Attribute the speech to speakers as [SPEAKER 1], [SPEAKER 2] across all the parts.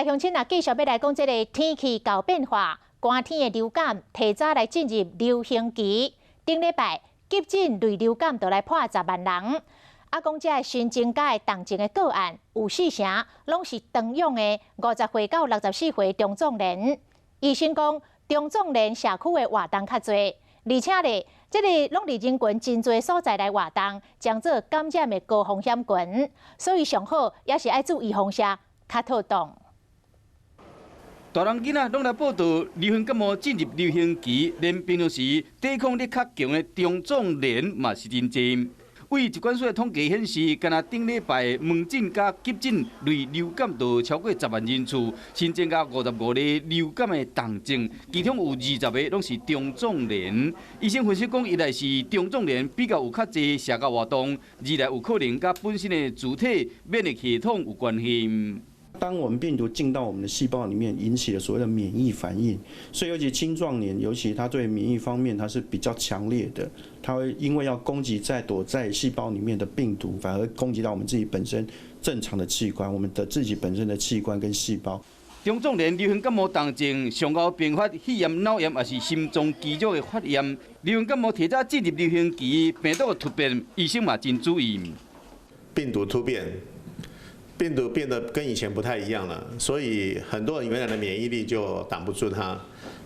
[SPEAKER 1] 鄉親啊，繼續欲來講這个天氣𠢕變化，寒天的流感提早來進入流行期。頂禮拜急診類流感就來破10萬人。啊，講這个新增加的重症的個案有四成，攏是長養的50歲到64歲中壯年。醫生講，中壯年社區的活動較濟，而且咧，這个攏佇人群真濟所在來活動，將做感染的高風險群，所以上好也是愛注意預防較妥當。
[SPEAKER 2] 大人囡仔攏來報道，流行感冒進入流行期，連平常時抵抗力較強的中壯年嘛是真濟。對疾管署的統計顯示，干焦頂禮拜門診佮急診類流感就超過10萬人次，新增加55個流感的重症，其中有20個攏是中壯年。醫生分析講，一來是中壯年比較有較濟社交活動，二來有可能佮本身的自體免疫系統有關係。
[SPEAKER 3] 當我們病毒進到我們的細胞裡面，引起了所謂的免疫反應，所以尤其青壯年，尤其他對免疫方面他是比較強烈的，他會因為要攻擊在躲在細胞裡面的病毒，反而攻擊到我們自己本身正常的器官，我們的自己本身的器官跟細胞。
[SPEAKER 2] 中壯年流行感冒重症，上𠢕併發肺炎、腦炎，抑是心臟肌肉的發炎。流行感冒提早進入流行期，病毒的突變，醫生嘛真注意。
[SPEAKER 4] 病毒突變。病毒變得跟以前不太一樣了，所以很多人原來的免疫力就擋不住它，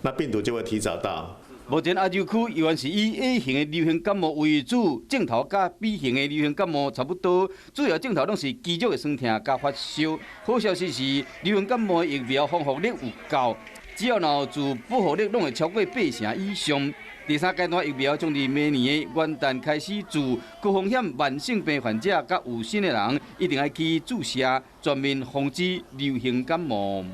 [SPEAKER 4] 那病毒就會提早到。
[SPEAKER 2] 目前亞洲區猶原是以 A 型的流行感冒為主，症頭佮 B 型的流行感冒差不多，主要症頭攏是肌肉的痠痛佮發燒。好消息是，流行感冒疫苗防護力有夠，只要若有自保護力，攏會超過八成以上。第三階段疫苗將佇明年的元旦開始注，高風險慢性病患者佮有身的人一定愛去注射，全面防止流行感冒。